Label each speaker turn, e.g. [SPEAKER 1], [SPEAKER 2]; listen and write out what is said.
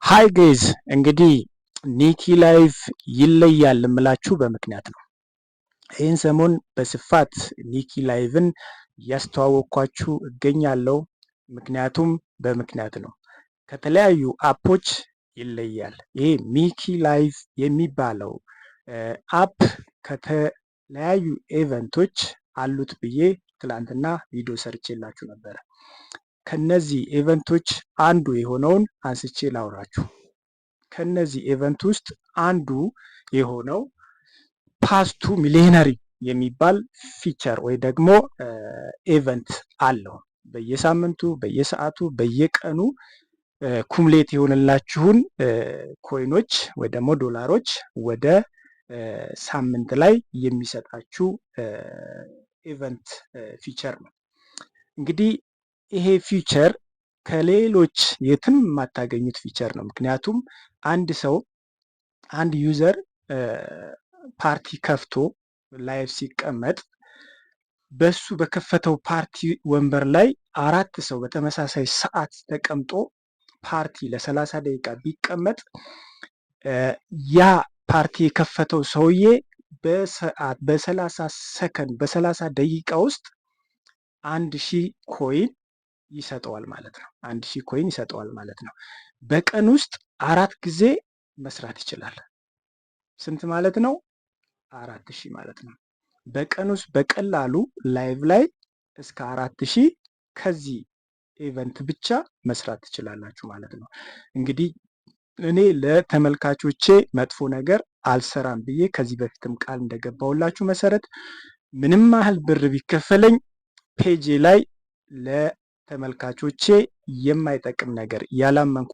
[SPEAKER 1] Hi guys፣ እንግዲህ ኒኪ Live ይለያል የምላችሁ በምክንያት ነው። ይህን ሰሞን በስፋት ኒኪ Live ን እያስተዋወቅኳችሁ እገኛለሁ። ምክንያቱም በምክንያት ነው። ከተለያዩ app ኦች ይለያል። ይሄ ሚኪ Live የሚባለው app ከተለያዩ event ኦች አሉት ብዬ ትላንትና ቪዲዮ ሰርቼላችሁ ነበረ። ከነዚህ event ኦች አንዱ የሆነውን አንስቼ ላውራችሁ። ከነዚህ event ውስጥ አንዱ የሆነው Path to Millionaire የሚባል feature ወይ ደግሞ event አለው። በየሳምንቱ፣ በየሰዓቱ፣ በየቀኑ accumulate የሆነላችሁን coin ኦች ወይ ደግሞ ዶላሮች ወደ ሳምንት ላይ የሚሰጣችሁ event feature ነው። እንግዲህ ይሄ feature ከሌሎች የትም የማታገኙት feature ነው። ምክንያቱም አንድ ሰው፣ አንድ user ፓርቲ ከፍቶ live ሲቀመጥ በሱ በከፈተው ፓርቲ ወንበር ላይ አራት ሰው በተመሳሳይ ሰዓት ተቀምጦ ፓርቲ ለ30 ደቂቃ ቢቀመጥ ያ ፓርቲ የከፈተው ሰውዬ በሰዓት፣ በ30 ሰከንድ፣ በ30 ደቂቃ ውስጥ 1000 coin ይሰጠዋል ማለት ነው። 1000 coin ይሰጠዋል ማለት ነው። በቀን ውስጥ አራት ጊዜ መስራት ይችላል። ስንት ማለት ነው? 4000 ማለት ነው። በቀን ውስጥ በቀላሉ live ላይ እስከ 4000 ከዚህ event ብቻ መስራት ትችላላችሁ ማለት ነው። እንግዲህ እኔ ለተመልካቾቼ መጥፎ ነገር አልሰራም ብዬ ከዚህ በፊትም ቃል እንደገባሁላችሁ መሰረት ምንም ያህል ብር ቢከፈለኝ ፔጄ ላይ ለተመልካቾቼ የማይጠቅም ነገር ያላመንኩ